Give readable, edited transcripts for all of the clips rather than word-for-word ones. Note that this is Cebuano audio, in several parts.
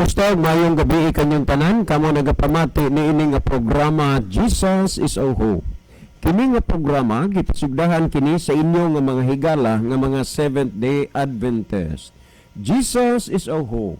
Kumusta ug maayong gabi kanyong tanan kamo nagapamati niini nga programa, Jesus is Our Hope. Kini nga programa gipisugdahan kini sa inyo nga mga higala nga mga Seventh Day Adventist. Jesus is Our Hope.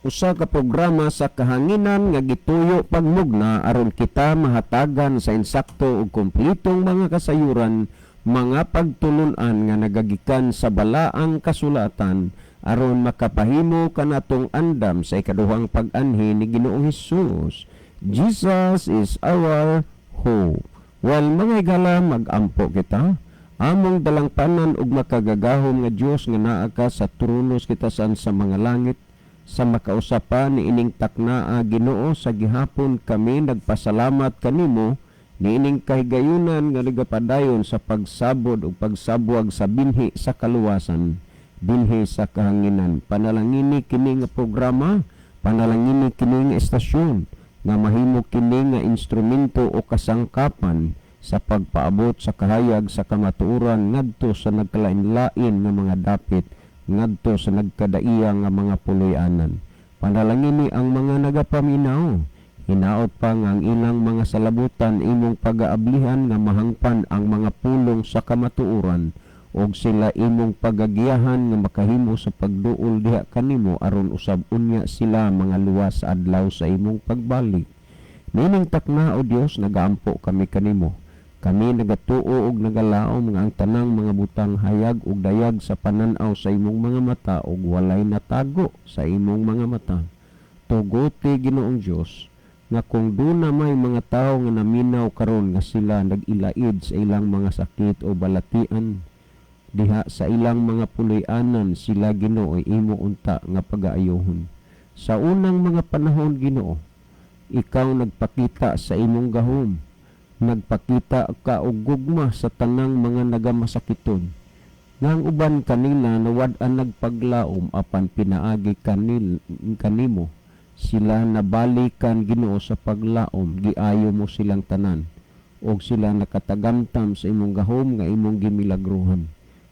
Usa ka programa sa kahanginan nga gituyo pagmugna aron kita mahatagan sa insakto ug kompletong mga kasayuran, mga pagtulunan nga nagagikan sa Balaang Kasulatan aron makapahimo kanatong andam sa ikaduhang pag-anhi ni Ginoong Hesus. Jesus is our hope. Well, mga higala, mag-ampo kita. Among dalangpanan ug makagagahom nga Dios nga naa ka sa trono sa kitasan sa mga langit, sa makausapan ni ining taknaa, Ginoo, sa gihapon kami nagpasalamat kanimo niining kahigayunan nga nagapadayon sa pagsabod ug pagsabwag sa binhi sa kaluwasan dinhi sa kahanginan. Panalangini kini nga programa, panalangini kini nga estasyon nga mahimo kini nga instrumento o kasangkapan sa pagpaabot sa kahayag sa kamatuoran ngadto sa nagkalain-lain nga mga dapit, ngadto sa nagkadaiya nga mga puloy-anan. Panalangini ang mga nagapaminaw. Hinaot pa nga ang ilang mga salabutan imong pagaablihan nga mahangpan ang mga pulong sa kamatuoran og sila imong pagagiyahan nga makahimo sa pagduol diha kanimo aron usab unya sila mga luwas sa adlaw sa imong pagbalik. Nining takna, O Dios, nagaampo kami kanimo. Kami nagatuo og nagalaom nga ang tanang mga butang hayag ug dayag sa panan-aw sa imong mga mata ug walay natago sa imong mga mata. Tuguti, Ginoong Dios, nga kung duna may mga tawo nga naminaw karon nga sila nag-ilaid sa ilang mga sakit o balatian diha sa ilang mga puloy-anan, sila, Ginoo, imo unta nga pagaayuhon. Sa unang mga panahon, Ginoo, ikaw nagpakita sa imong gahom. Nagpakita ka og gugma sa tanang mga nagamasakiton. Nga ang uban kanila nawad-an nagpaglaom, apan pinaagi kanimo sila nabalikan, Ginoo, sa paglaom. Giayo mo silang tanan og sila nakatagamtam sa imong gahom nga imong gimilagruhan.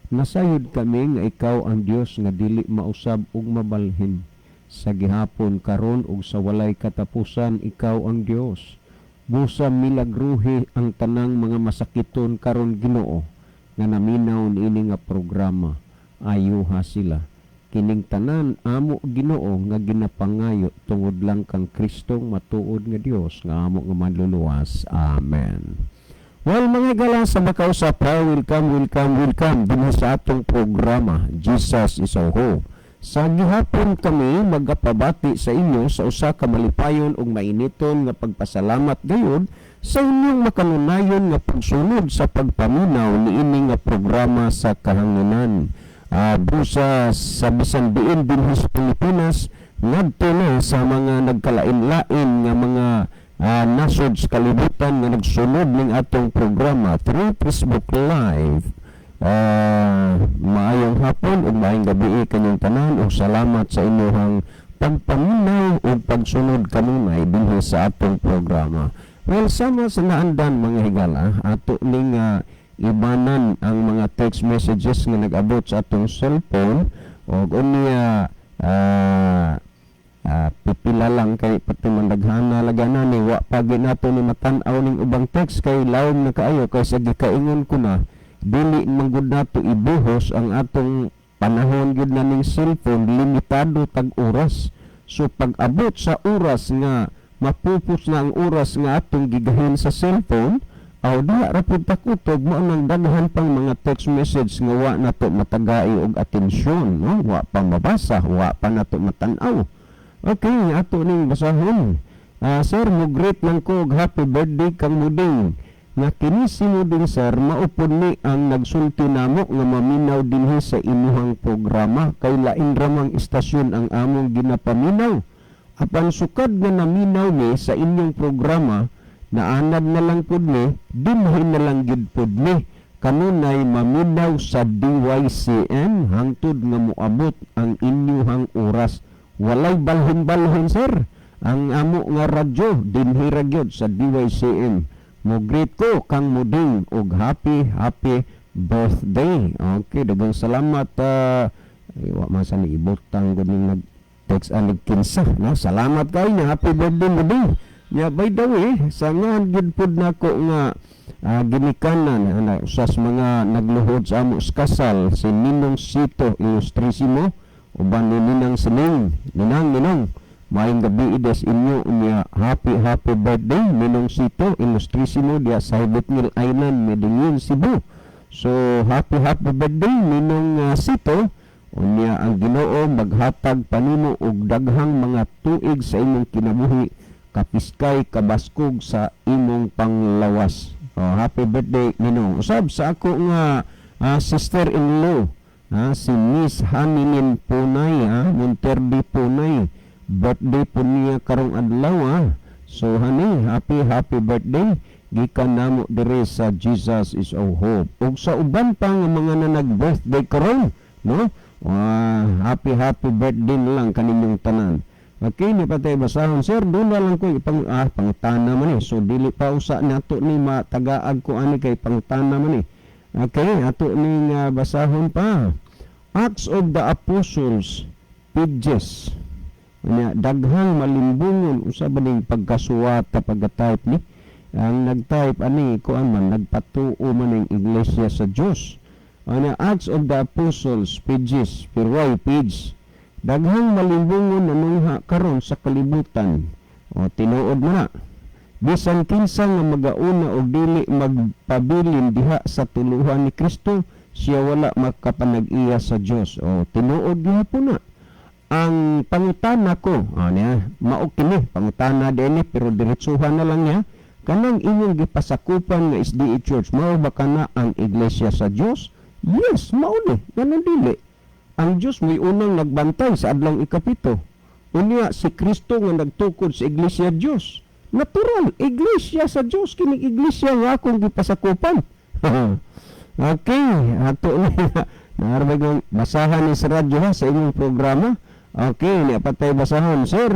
Nasayod kami nga ikaw ang Dios nga dili mausab ug mabalhin. Sa gihapon, karon ug sa walay katapusan, ikaw ang Dios. Busa milagruhi ang tanang mga masakiton karon, Ginoo, nga naminaw niini nga programa. Ayuha sila. Kining tanan amo, Ginoo, nga ginapangayo tungod lang kang Kristong matuod nga Dios nga amo nga manluluwas. Amen. Well, mga higala, sa makausap ha, welcome, welcome, welcome dinhi sa atong programa, Jesus is Our Hope. Sa gihapon kami magapabati sa inyo sa usa ka malipayon ug mainiton nga pagpasalamat gayud sa inyong makanunayon nga pagsunod sa pagpaminaw niini nga programa sa kahanginan. Busa sa bisan diin dinhi sa Pilipinas ngadto na sa mga nagkalain-lain nga mga nasod sa kalibutan nga nagsunod ning atong programa through Facebook Live. Maayong hapon ug maayong gabi kanyong tanan ug salamat sa inyong pagpaminaw ug pagsunod kanunay dinhi sa atong programa. Well, sama sa naandan, mga higala, ato ning ibanan ang mga text messages nga nag-abot sa atong cellphone ug unya pipila lang kay pati man daghana lagana ni wa pa nato ni matan-aw ning ubang text kay lawom na kaayo, kay sa gikaingon ko na dili man gud nato ibuhos ang atong panahon gyud na ning cellphone. Limitado tag oras, so pag abot sa oras nga mapupos na ang oras nga atong gigahin sa cellphone, aw diha ra pud takutob. Mao nang daghan pang mga text message nga wa nato matagai og atensyon, no, wa pa mabasa, wa pa nato matan-aw. Okay, ato ning basahon. Sir, mo greet lang ko og happy birthday kang Muding. Nga kini si Muding, sir, maupod ni ang nagsulti namo nga maminaw dinhi sa imuhang programa kay lain ramang istasyon ang among ginapaminaw. Apan sukad nga naminaw ni sa inyong programa, naanad na lang pud ni, dinhi na lang gid pud ni kanunay maminaw sa DYCM hangtod nga moabot ang inyuhang oras. Walay balhin-balhin, sir. Ang amo nga radyo dinhi ra gyud sa DYCM. Mo greet ko kang Muding og happy happy birthday. Okay, daghang salamat. Wa man sa ni ibutang gud ning nag Text anig kinsa, no? Salamat kay niya, happy birthday mo din. Nya, by the way, sa nga gyud pud nako nga ginikanan ana, usa sa mga nagluhod sa amo sa kasal, si Ninong Sito Ilustrisimo uban ni Ninang Sining. Ninang, Ninong, maayong gabi ides inyo unya happy happy birthday, Ninong Sito Ilustrisimo diya sa Hibitngil Island, Medellin, Cebu. So happy happy birthday, Ninong Sito. Unya ang Ginoo maghatag panimo og daghang mga tuig sa imong kinabuhi, kapiskay kabaskog sa imong panglawas. Oh, happy birthday, Ninong. Usab sa ako nga sister-in-law, si Miss Hanilin Punay, Monterde Punay. Birthday po niya karong adlaw. So honey, happy happy birthday gikan namo diri sa Jesus is Our Hope. Ug sa uban pa nga mga na nag-birthday karon, no? Happy happy birthday na lang kaninyong tanan. Okay, ni patay basahon, sir, doon na lang ko ipang pangutana man eh. So dili pa usa nato ni matagaag ko ani kay pangutana man eh. Okay, ato ning basahon pa. Acts of the Apostles pages. Nya daghang malimbungon, usa ba ning pagkasuwata pagka-type ni? Ang nag-type ani kuan man, nagpatuo man ning Iglesia sa Dios. Ana, Acts of the Apostles pages, pero why page? Daghang malimbungon nanungha karon sa kalibutan. O tinuod mo na. Bisan kinsa nga magauna og dili magpabilin diha sa tuluhan ni Kristo, siya wala makapanag-iya sa Dios. O tinuod gihapon na. Ang pangutana ko, niya, mao kini pangutana dinhi pero diretsuhan na lang niya. Kanang inyong gipasakupan nga SDA Church, mao ba kana ang Iglesia sa Dios? Yes, mao ni. Ganun dili. Ang Dios may unang nagbantay sa adlong 7. Unya si Kristo nga nagtukod sa Iglesia Dios. Natural, Iglesia sa Dios kining iglesia nga akong gipasakupan. Okay, ato na. Naarbay kong basahan ni sa radyo ha, sa inyong programa. Okay, niya patay basahon, sir.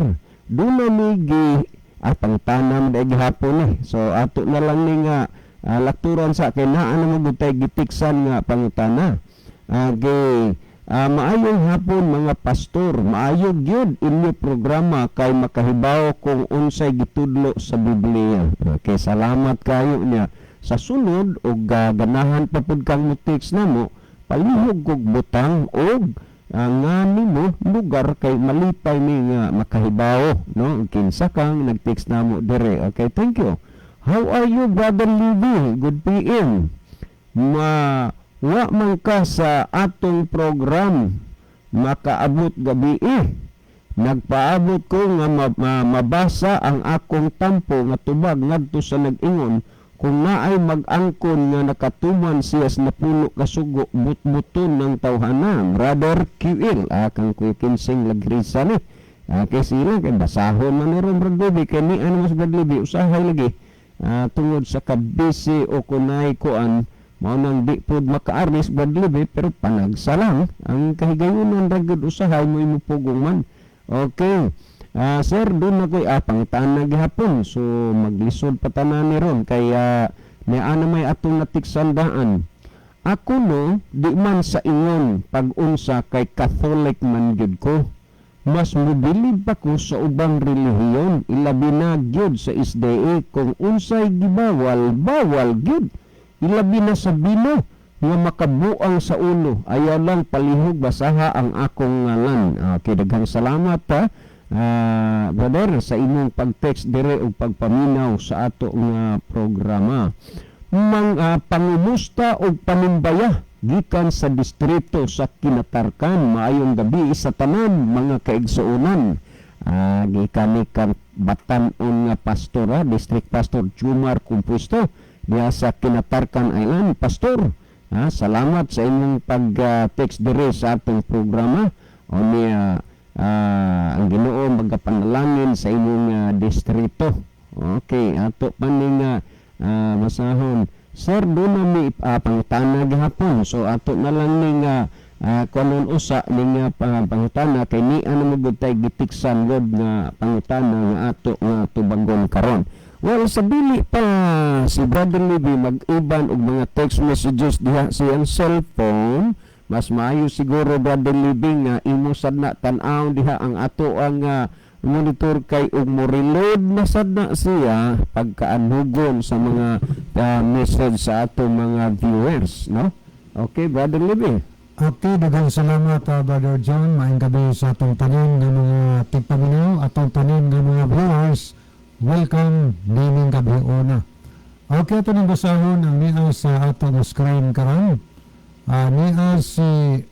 Doon na mi gi pangtanam dahil gihapon ni. So ato na lang ni nga lakturan sa kay naa na mo gud tay gitiksan nga pangutana. Okay. Maayong hapon, mga pastor, maayo gyud inyo programa kay makahibaw kung unsay gitudlo sa Biblia. Okay, salamat kayo niya. Sa sunod og ganahan pa pud kang mo text namo, palihog kog butang og nga nimo lugar kay malipay mi nga makahibaw, no, kinsa kang nag-text namo dire. Okay, thank you. How are you, Brother Levi? Good PM. Ma wa man ka sa atong program makaabot gabi eh. Nagpaabot ko nga mabasa ang akong tampo nga tubag ngadto sa nag-ingon kung naay mag-angkon nga nakatuman siya sa 10 ka sugo, butbuton ng tawhana. Brother QL, kang Kuya Kinsing Lagrisa ni. Kay sila kay basahon man ni ron, Brad Libby, kay ni ano mas Brad Libby usahay lagi tungod sa kabisi o kunay kuan mao nang di pud makaarnis Brad Libby, pero panagsalang ang kahigayunan ra gud usahay mo imo pugong man. Okay. Sir, doon na ko'y pangitaan na gihapon. So, maglisod pa tanan ni ron. Kaya, niya na may atong natiksan daan. Ako no, di man sa ingon pag-unsa kay Catholic man gyud ko. Mas mobilib pa ko sa ubang relihiyon, ilabi na gyud sa SDA, kung unsay gibawal, bawal gyud. Ilabi na sa bino nga makabuang sa ulo. Ayaw lang palihog basaha ang akong ngalan. Okay, daghang salamat ha. Brother, sa imong pag-text dire ug pagpaminaw sa ato nga programa. Mang pangumusta og panumbaya gikan sa distrito sa Kinatarkan. Maayong gabi sa tanan mga kaigsuonan. Gikan ni kang batan-on nga pastor, District Pastor Jumar Compuesto diha sa Kinatarkan Island. Pastor, salamat sa inyong pag-text dire sa atong programa. O niya, ang Ginoo magapanalangin sa inyong distrito. Okay, ato pa ning masahon. Sir, doon na mi pangutana gihapon. So ato na lang ning kunon usa ning pangutana kay ni ano mo gud tay gitiksan gud nga pangutana nga ato nga tubagon karon. Well, sa dili pa si Brother Libby mag-uban og mga text messages diha sa iyang cellphone, Mas maayo siguro, Brother Living, nga imo sad na tan-aw diha ang ato ang monitor kay ug mo-reload na sad na siya pagkaanhugon sa mga message sa ato mga viewers, no? Okay, Brother Living. Okay, daghang salamat, Brother John. Maayong gabi sa atong tanan nga mga tigpaminaw, atong tanan nga mga viewers. Welcome nining gabi una. Okay, ato nang basahon ang niya sa atong screen karon. Niya si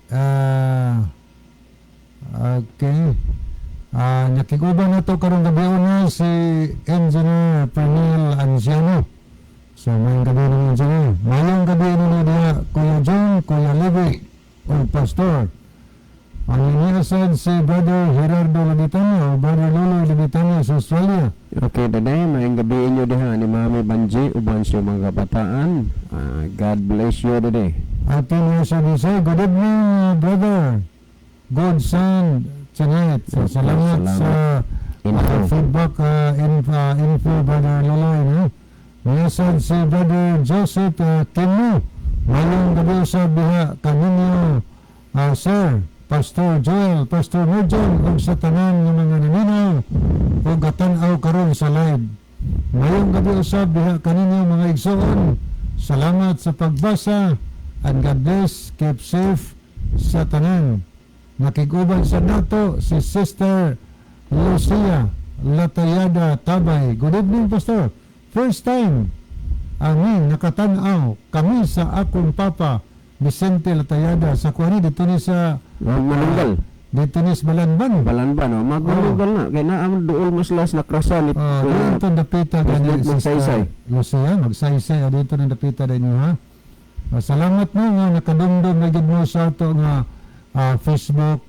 okay. Nakiguban na to karong gabi una si Engineer Pernil Anciano. So, maayong gabi ng engineer. Maayong gabi ninyo diha, Kuya John, Kuya Levi, o Pastor. Ang niya sad si Brother Gerardo Labitano, o Brother Lolo Labitano sa Australia. Okay, daday, maayong gabi inyo diha ni Mami Banji uban sa mga kabataan. God bless you today. At niya sa Bisay, good evening, brother. Good sound tonight. So, Okay, salamat, salamat. sa Info. Feedback, info, Brother Loloy. No? Niya sad si Brother Joseph Kimu. Maayong gabi sa diha kaninyo, Sir, Pastor Joel, Pastor Merjon, ug sa tanan nga mga naminaw ug gatan-aw karon sa live. Maayong gabi usab diha kaninyo, mga igsoon. Salamat sa pagbasa and God bless, keep safe sa tanan. Nakiguban sa nato si Sister Lucia Latayada Tabay. Good evening, Pastor. First time amin nakatanaw kami sa akong papa Vicente Latayada sa kuani dito ni sa Manunggal. Dito ni sa Balanban. Balanban, no? Magmanunggal na. Kaya na ang duol mas las nakrasa ni Oh, dito dapita gani. President Magsaysay. Lucia Magsaysay, dito na dapita din ha. Salamat mo nga nakadumdum na gid mo sa ato nga Facebook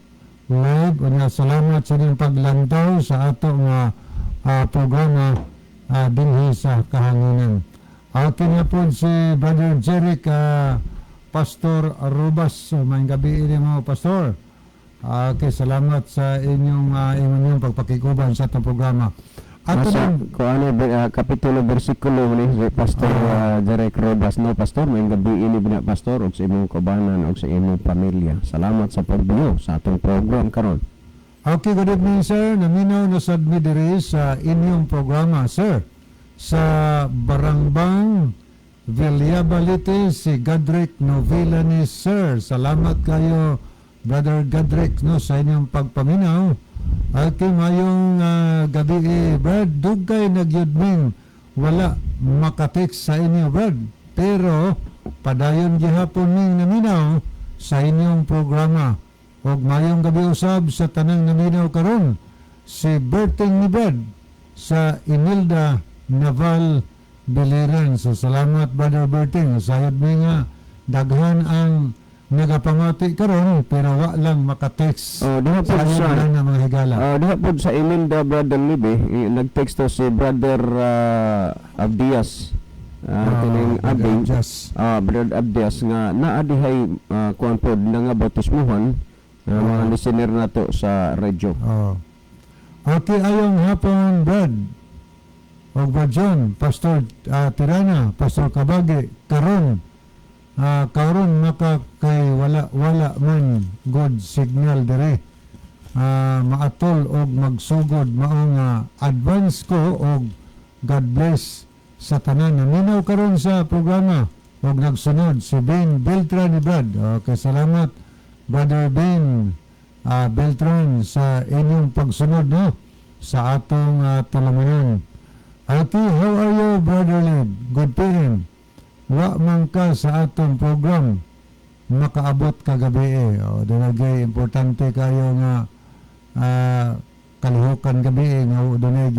Live. Unya salamat sa inyong paglantaw sa ato nga programa dinhi sa kahanginan. Akin nga po si Brother Jeric Pastor Arubas. So, maayong gabi ini mo, Pastor. Okay, salamat sa inyong pagpakikuban sa atong programa. Ato Nasa, nang kung ano, kapitulo, versikulo ni si Pastor Derek Robas, no, Pastor? Maayong gabi ini bina, Pastor, ug sa imong kaubanan ug sa imong pamilya. Salamat sa pagbiyo sa atong program karon. Okay, good evening, sir. Naminaw na sad mi diri sa inyong programa, sir. Sa Barangbang, Villabalite, si Gadrick Novilla ni sir. Salamat kayo, Brother Gadrick, no, sa inyong pagpaminaw. Okay, mayong gabi, eh, Brad. Dugay na gyud ming wala makatext sa inyo, Brad. Pero padayon gihapon ning naminaw sa inyong programa. Og mayong gabi usab sa tanang naminaw karon. Si Berting ni Brad sa Imelda Naval Biliran. So salamat, Brother Berting. Sayod mi nga daghan ang nagapamati karon pero wa lang makatext. Oh, diha po Sa sa inyong na mga higala. Diha po sa Imelda, Brother Libe, nag-text to si Brother Abdias. Kining Brother abing Abdias. Brother Abdias nga naa dihay kuan pod na nga bautismuhan mga listener nato sa radyo. Oh. Okay, ayong hapon, Brad. O Brad John, Pastor Tirana, Pastor Kabagi, karon maka kay wala wala man good signal dire. Maatol og magsugod mao nga advance ko og God bless sa tanan naminaw karon sa programa og nagsunod, si Ben Beltran ni Brad. Okay, salamat, Brother Ben Beltran, sa inyong pagsunod, no, sa atong talamanan. Okay, how are you, Brother Lib? Good PM. Wa man ka sa atong program makaabot kagabi eh. O, dunay importante kayo nga kalihukan gabi eh, nga dunay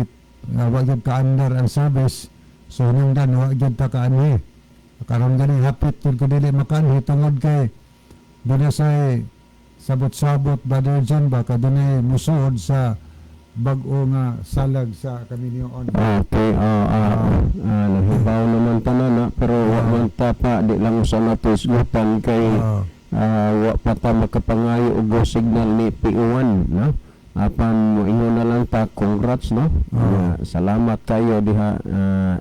nga wa gyud kaandar ang service. So hinungdan wa gyud ta kaanhi. Karon gani hapit jud ko dili makaanhi tungod kay dunay say sabot-sabot, Brother John, ba kadunay musuod sa bag-o nga salag sa kaminyoon. Okay, nahibaw naman tanan na, pero wa man ta pa, di lang usa nato isgutan kay wa pa ta makapangayo og go signal ni PO1, no? Apan moingon na lang ta, congrats, no? Salamat kayo diha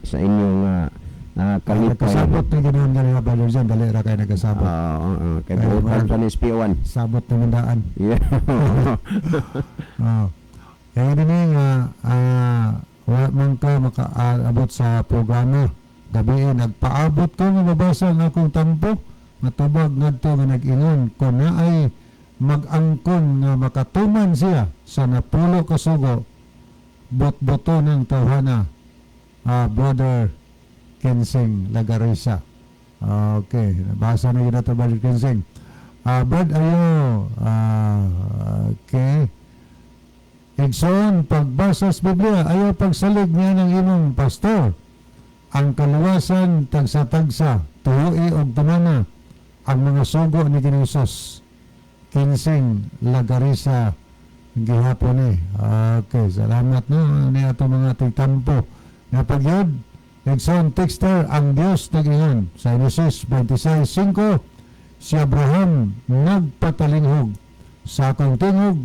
sa inyong Kalipay. Nagkasabot na ginoon ganina, Brother John, dali ra kay nagkasabot. Ah, oo, kay Ay, buotan murag- pa ni SP1. Sabot na mandaan. Oh. Kaya din nga wala man ka makaabot sa programa. Gabi nagpaabot ko nga mabasa ang akong tampo, matubag ngadto nga nag-ingon ko na ay mag-angkon nga makatuman siya sa napulo ka sugo, bot-boto ng tawhana, Brother Kensing Lagarisa. Okay, nabasa na yun nato, Brother Kensing. Brad, ayo. Okay. Igsoon, pagbasa sa Biblia, ayaw pagsalig niya ng imong pastor. Ang kaluwasan, tagsa-tagsa, tuyoi og tumana, ang mga sugo ni Ginoong Hesus. Kinsing Lagarisa gihapon ni. Okay, salamat no ni ato mga tigtampo. Napagyod, igsoon texter, ang Dios nag-ingon sa Genesis 26:5, si Abraham nagpatalinghog sa akong tingog,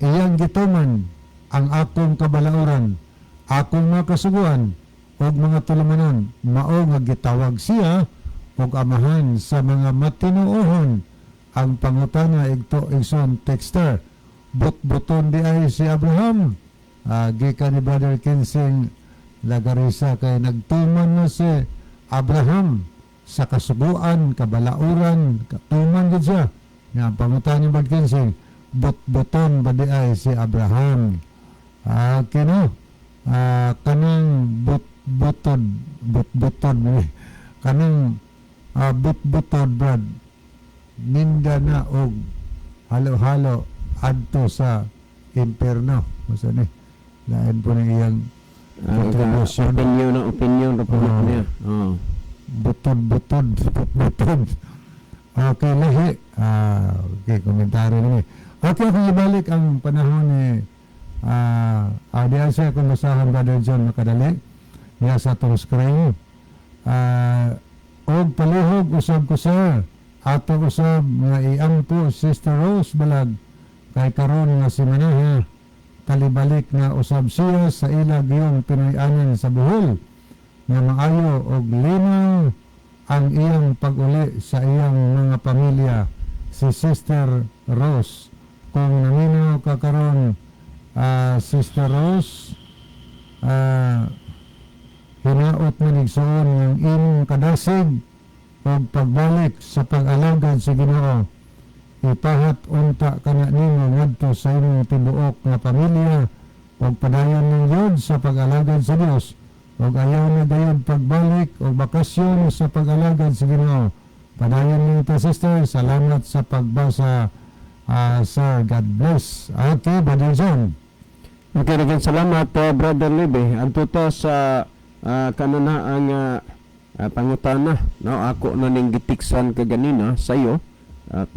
iyang gituman ang akong kabalauran, akong mga kasuguan ug mga tulumanon, mao nga gitawag siya og amahan sa mga matinuohon. Ang pangutana igto, igsoon texter, butbuton di ay si Abraham? Gikan ni Brother Kinsing Lagarisa, kay nagtuman na si Abraham sa kasuguan, kabalauran, katuman gid siya. Nga ang pangutana ni Brother Kinsing, butbuton ba di ay si Abraham? Kino kanang butbutod, butbutod eh. Kanang butbutod, Brad, ninda na og halo-halo adto sa impierno. Masa ni lain po ng iyang contribution. Opinion na opinion ra po na niya. Oh. Butod, butod, butod. Okay, lahi. Okay, komentaryo ni. Okay, akong ibalik ang panahon ni di ay siya akong basahan, Brother John, makadali. Niya sa atong screen. Og palihog usab ko, sir. Ato usab nga iampo Sister Rose Balag kay karon nga si Manaha talibalik na usab siya sa ila giyong Pinoy-anan sa Bohol, nga maayo og linaw ang iyang pag-uli sa iyang mga pamilya, si Sister Rose. Kung naminaw ka karon, Sister Rose, hinaot man, igsoon, ng imong kadasig ug pagbalik sa pag-alagad sa Ginoo ipahat unta kana nimo ngadto sa imong tibuok nga pamilya ug padayon ning yun sa pag-alagad sa Dios ug ayaw na dayon pagbalik o bakasyon sa pag-alagad sa Ginoo. Padayon ning ta, sister. Salamat sa pagbasa, sir. God bless. Okay, Brother John. Okay, daghang salamat, Brother Lebe. Adto ta sa kanana ang pangutana, no? Ako na ning gitiksan kaganina sayo.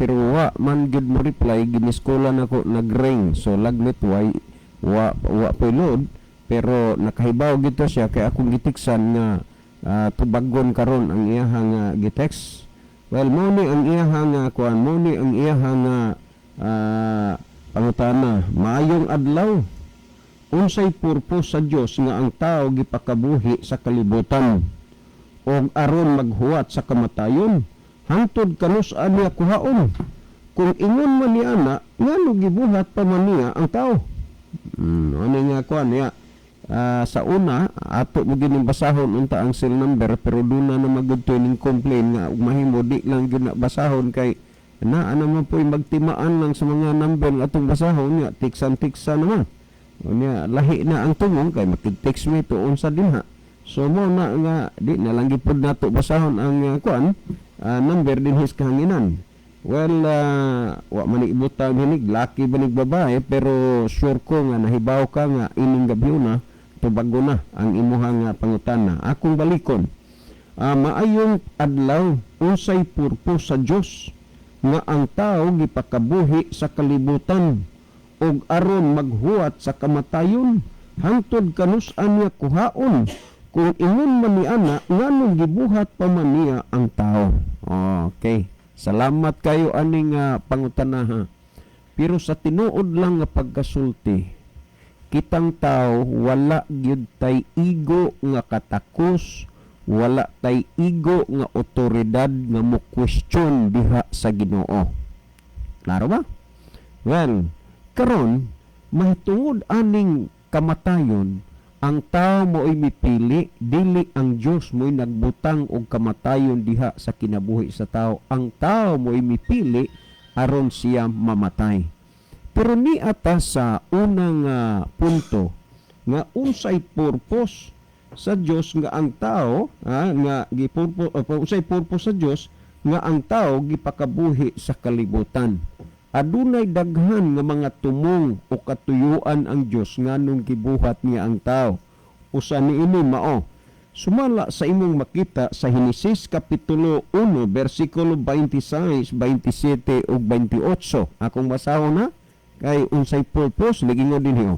Pero wa man gid mo reply, giniskola nako, nag-ring. So lagmit way wa wa load, pero nakahibaw gito siya kay akong gitiksan nga tubagon karon ang iyahang gitext. Well, mo ni ang iyahang kuan, mo ni ang iyahang pangutana. Maayong adlaw. Unsay purpose sa Dios nga ang tao gipakabuhi sa kalibutan og aron maghuwat sa kamatayon? Hangtod kanus-a niya kuhaon? Kung ingon man ni ana, ngano gibuhat pa man niya ang tao? Ano nga kuan niya? Sa una ato mo gining basahon unta ang cell number, pero duna na magudto ning complain nga ug mahimo di lang gyud na basahon kay naa naman po'y magtimaan lang sa mga number nga atong basahon nga tiksan-tiksa naman. Unya lahi na ang tungong kay makig-text mi tuon sa dinha. So mo na nga di na lang gipud nato basahon ang kuan number dinhi sa kahanginan. Well, wa man ibutang hinig laki ba nig babae, pero sure ko nga nahibaw ka nga ining gabi na tubago na ang imuhang pangutana. Akong balikon. Maayong adlaw, unsay purpose sa Dios nga ang tao gipakabuhi sa kalibutan ug aron maghuwat sa kamatayon? Hangtod kanus-a niya kuhaon? Kung ingon man ni ana, nganong gibuhat pa man niya ang tao? Okay, salamat kayo aning pangutana ha. Pero sa tinuod lang nga pagkasulti, kitang tao wala gyud tay igo nga katakos. Wala tay igo nga otoridad nga mo question diha sa Ginoo. Klaro ba? Well, karon mahitungod aning kamatayon, ang tao mo'y mipili, dili ang Dios mo'y nagbutang og kamatayon diha sa kinabuhi sa tao. Ang tao mo'y mipili aron siya mamatay. Pero ni ata sa unang punto nga unsay purpose sa Dios nga ang tao nga gipurpose, unsay purpose sa Dios nga ang tao gipakabuhi sa kalibutan. Adunay daghan nga mga tumong o katuyuan ang Dios nganong gibuhat niya ang tao. Usa niini mao sumala sa imong makita sa Henesis kapitulo 1 bersikulo 26, 27 ug 28. Akong basahon na kay unsay purpose nigingon dinhi.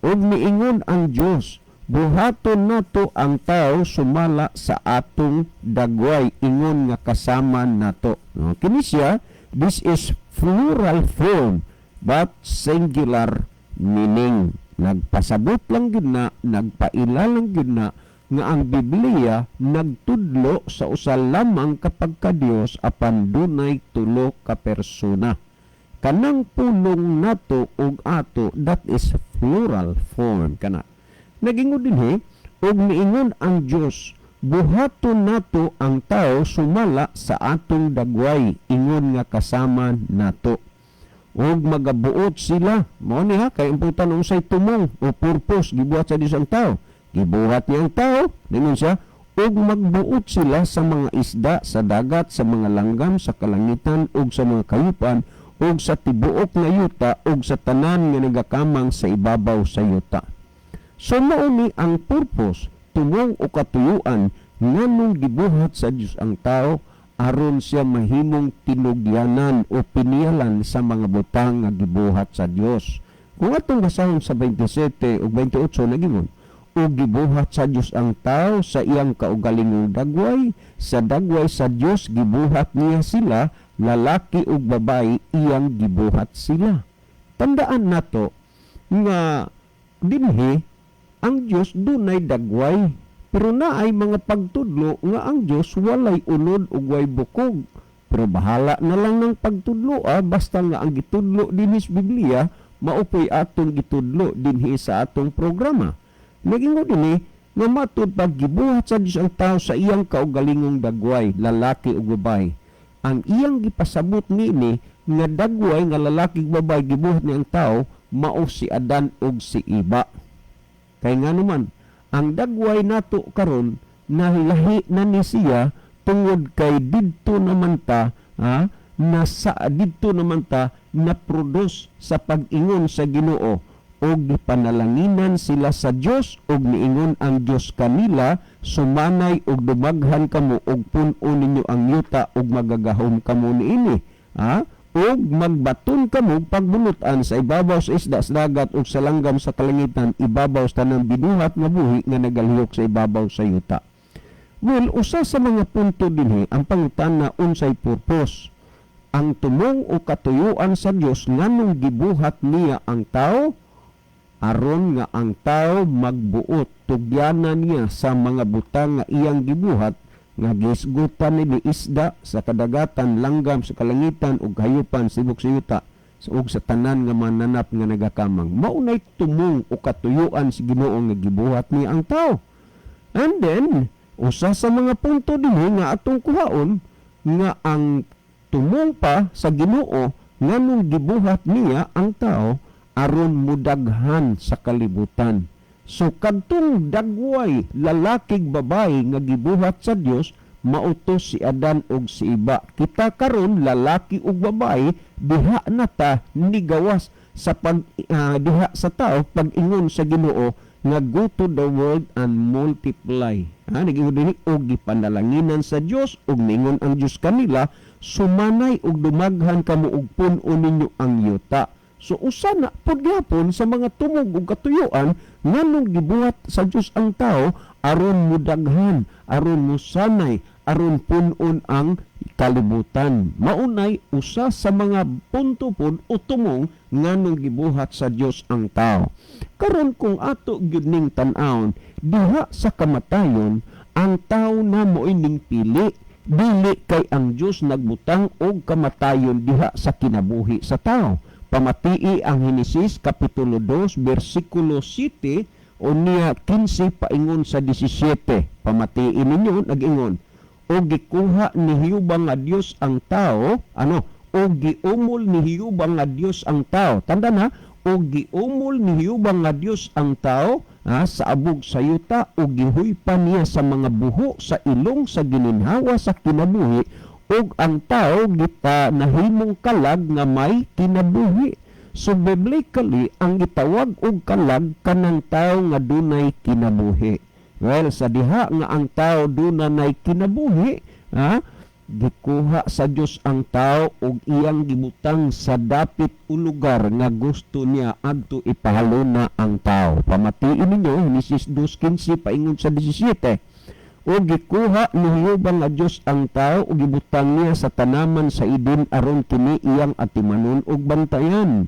"Ug miingon ang Dios, buhaton nato ang tao sumala sa atong dagway, ingon nga kasama nato." No, kini siya, this is plural form but singular meaning. Nagpasabot lang gyud na, nagpaila lang gyud na nga ang Biblia nagtudlo sa usa lamang kapag ka Dios apan dunay tulo ka persona. Kanang pulong "nato" ug "ato", that is plural form kana. Nagingon dinhi, "Ug miingon ang Dios, buhaton nato ang tao sumala sa atong dagway, ingon nga kasama nato. Ug magabuot sila." Mao ni ha, kay imputan unsay tumong o purpose gibuhat sa Dios ang tao. Gibuhat niya ang tao, ningon siya, "ug magbuot sila sa mga isda sa dagat, sa mga langgam sa kalangitan, ug sa mga kayupan, ug sa tibuok nga yuta, ug sa tanan nga nagakamang sa ibabaw sa yuta." So mao ni ang purpose, tumong o katuyuan nganong gibuhat sa Dios ang tao, aron siya mahimong tinugyanan o piniyalan sa mga butang nga gibuhat sa Dios. Kung atong basahon sa 27 ug 28, nagingon, "Ug gibuhat sa Dios ang tao sa iyang kaugalingong dagway, sa dagway sa Dios gibuhat niya sila, lalaki ug babayi iyang gibuhat sila." Tandaan nato nga dinhi ang Dios dunay dagway, pero naay mga pagtudlo nga ang Dios walay unod ug way bukog. Pero bahala na lang ng pagtudlo, basta nga ang gitudlo dinhi sa Biblia mao po'y atong gitudlo dinhi sa atong programa. Nagingon dinhi nga matud pag gibuhat sa Dios ang tao sa iyang kaugalingong dagway, lalaki ug babae. Ang iyang gipasabot niini nga dagway nga lalaki ug babae gibuhat ni ang tao mao si Adan ug si Iba. Kay nga naman, ang dagway nato karon nalahi na ni siya tungod kay didto naman ta nasa didto naman ta na produce sa pag-ingon sa Ginoo, "Ug gipanalanginan sila sa Dios, ug miingon ang Dios kanila, sumanay ug dumaghan kamo ug pun-o ninyo ang yuta ug magagahom kamo niini. Ug magbaton kamo pagbulutan sa ibabaw sa isda sa dagat ug sa langgam sa kalangitan, ibabaw sa tanang binuhat nga buhi nga nagalihok sa ibabaw sa yuta." Well, usa sa mga punto dinhi ang pangutana unsay purpose. Ang tumong o katuyuan sa Dios nganong gibuhat niya ang tao, aron nga ang tao magbuot, tugyanan niya sa mga butang nga iyang gibuhat nga gisgutan ni isda sa kadagatan, langgam sa kalangitan ug hayupan sibok sa yuta ug sa tanan nga mananap nga nagakamang. Mao nay tumong o katuyuan si Ginoo nga gibuhat niya ang tao. And then usa sa mga punto dinhi nga atong kuhaon nga ang tumong pa sa Ginoo nganong gibuhat niya ang tao, aron mudaghan sa kalibutan. So kadtong dagway lalaki babae nga gibuhat sa Dios mao to si Adan ug si Iba. Kita karon lalaki ug babae, diha na ta nigawas sa pag diha sa tao pag-ingon sa Ginoo nga "Go to the world and multiply." Ha, nagingon dinhi, "Ug gipanalanginan sa Dios, ug ningon ang Dios kanila, sumanay ug dumaghan kamo ug pun-o ninyo ang yuta." So usa na pud gyapon sa mga tumong ug katuyuan nganong gibuhat sa Dios ang tao, aron mudaghan, aron musanay, aron pun-on ang kalibutan. Maunay usa sa mga punto pod o tumong nganong gibuhat sa Dios ang tao. Karon kung ato gyud ning tan-awon diha sa kamatayon, Ang tao na mo'y ning pili, dili kay ang Dios nagbutang og kamatayon diha sa kinabuhi sa tao. Pamatii ang Henesis kapitulo 2 bersikulo 7 o niya 15 paingon sa 17. Pamatii ninyo, nag-ingon, "O gikuha ni Jehova nga Dios ang tao," ano, "o giumol ni Jehova nga Dios ang tao." Tanda na, "O giumol ni Jehova nga Dios ang tao sa abog sa yuta o gihuypa niya sa mga buho sa ilong sa gininhawa sa kinabuhi, ug ang tao gita nahimong kalag nga may kinabuhi." So biblically, ang gitawag og kalag kanang tao nga dunay kinabuhi. Well, sa diha nga ang tao dunay kinabuhi, gikuha sa Dios ang tao ug iyang gibutang sa dapit o lugar nga gusto niya adto ipahaluna ang tao. Pamatiin ninyo Genesis 2:15 paingon sa 17. "O gikuha ni Jehova nga Dios ang tao ug gibutang niya sa tanaman sa Eden aron kini iyang atimanon ug bantayan.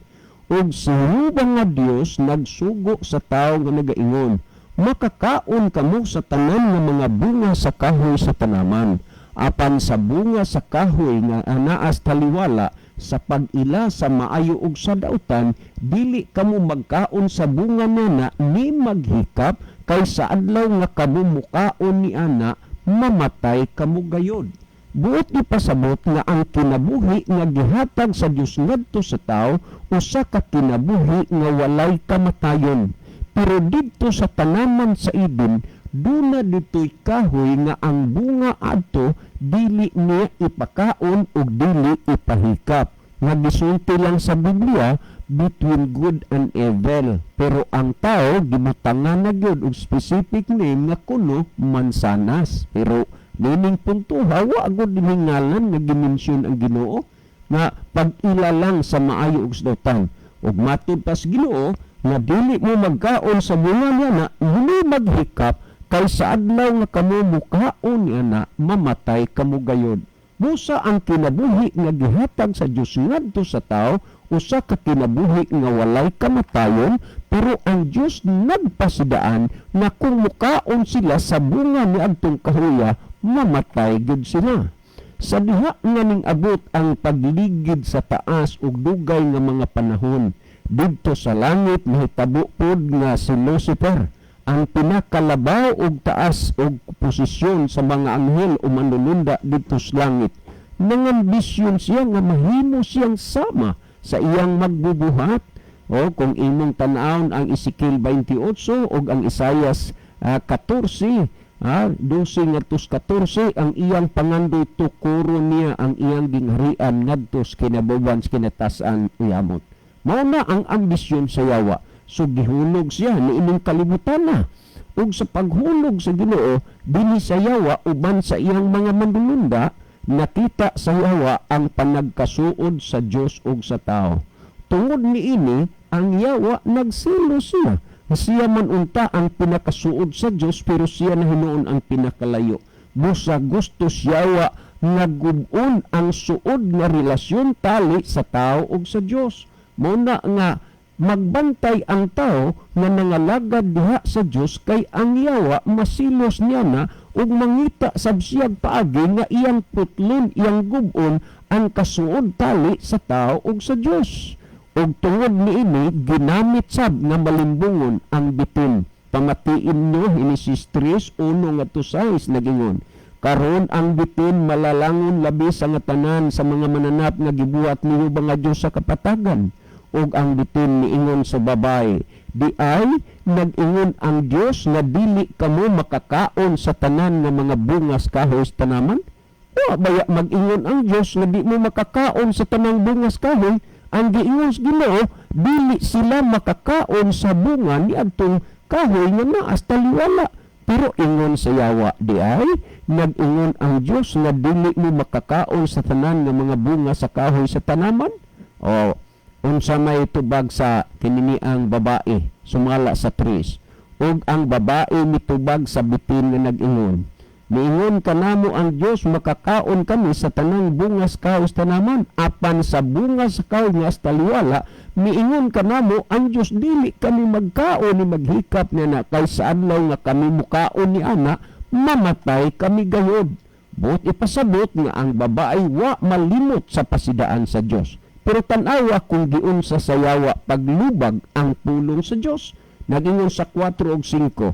Ug si Jehova nga Dios nagsugo sa tao nga nagaingon, 'Makakaon kamo sa tanan nga mga bunga sa kahoy sa tanaman. Apan sa bunga sa kahoy nga anaas taliwala sa pag-ila sa maayo ug sa dautan, dili kamo magkaon sa bunga nana ni maghikap, kay sa adlaw nga kamo mukaon ni ana, mamatay kamo gayod.'" Buot ipasabot nga ang kinabuhi nga gihatag sa Dios ngadto sa tao usa ka kinabuhi nga walay kamatayon. Pero didto sa tanaman sa Eden, duna dito'y kahoy nga ang bunga adto dili niya ipakaon ug dili ipahikap. Nga gisulti lang sa Biblia between good and evil. Pero ang tao gibutangan na gyud og specific name nga kuno mansanas. Pero nining punto, wa gud ngalan nga gimensyon ang Ginoo nga pag-ila lang sa maayo ug sa dautan. Ug matud pa sa Ginoo nga dili mo magkaon sa bunga niya na dili maghikap, kay sa adlaw nga kamo mukaon niya na, mamatay kamo gayod. Busa ang kinabuhi nga gihatag sa Dios ngadto sa tao usa ka kinabuhi nga walay kamatayon, pero ang Dios nagpasidaan na kung mukaon sila sa bunga ni adtong kahoya, mamatay gyud sila. Sa diha nga ning abot ang pagligid sa taas ug dugay nga mga panahon didto sa langit, nahitabo pod nga si Lucifer, ang pinakalabaw og taas og posisyon sa mga anghel o manlulunda didto sa langit, nangambisyon siya nga mahimo siyang sama sa iyang magbubuhat. O kung imong tan-awon ang Ezekiel 28 ug ang Isaias 14, 12 ngadto 14, ang iyang pangandoy, tukuron niya ang iyang gingharian ngadto sa kinabuban sa kinatasan uyamot. Mao na ang ambisyon sa yawa. So gihulog siya niining kalibutan na. Ug sa paghulog sa Ginoo dinhi sa yawa uban sa iyang mga manlulunda, nakita sa yawa ang panagkasuod sa Dios ug sa tao. Tungod niini, ang yawa nagselos siya. Siya man unta ang pinakasuod sa Dios, pero siya na hinuon ang pinakalayo. Busa gusto siya nga gub-on ang suod nga relasyon tali sa tao ug sa Dios. Mao na nga magbantay ang tao nga nangalagad diha sa Dios, kay ang yawa masilos niya na ug mangita sab siyag paagi nga iyang putlon, iyang gub-on ang kasuod tali sa tao ug sa Dios. Ug tungod niini, ginamit sab nga malimbungon ang bitin. Pamatiin nyo Genesis 3:1 ngadto 6, nagingon, "Karon ang bitin malalangon labi sa nga tanan sa mga mananap nga gibuhat ni Jehova nga Dios sa kapatagan. Ug ang bitin niingon sa babae, 'Di ay nag-ingon ang Dios nga dili kamo makakaon sa tanan nga mga bunga sa kahoy sa tanaman?'" Wa baya mag-ingon ang Dios nga di mo makakaon sa tanang bunga sa kahoy. Ang giingon sa Ginoo, dili sila makakaon sa bunga ni adtong kahoy nga naas taliwala. Pero ingon sa yawa, "Di ay nag-ingon ang Dios nga dili mo makakaon sa tanan nga mga bunga sa kahoy sa tanaman?" O unsa may tubag sa kinini ang babae sumala sa 3? "Ug ang babae mitubag sa bitin nga nag-ingon, 'Niingon kanamo ang Dios, makakaon kami sa tanang bunga sa kahoy sa tanaman. Apan sa bunga sa kahoy nga taliwala, miingon kanamo ang Dios, dili kami magkaon ni maghikap niya na, kay sa adlaw nga kami mukaon ni ana, Mamatay kami gayod. Buot ipasabot nga ang babae wa malimot sa pasidaan sa Dios. Pero tan-awa kung giunsa sa yawa paglubag ang pulong sa Dios. Nagingon sa 4 ug 5,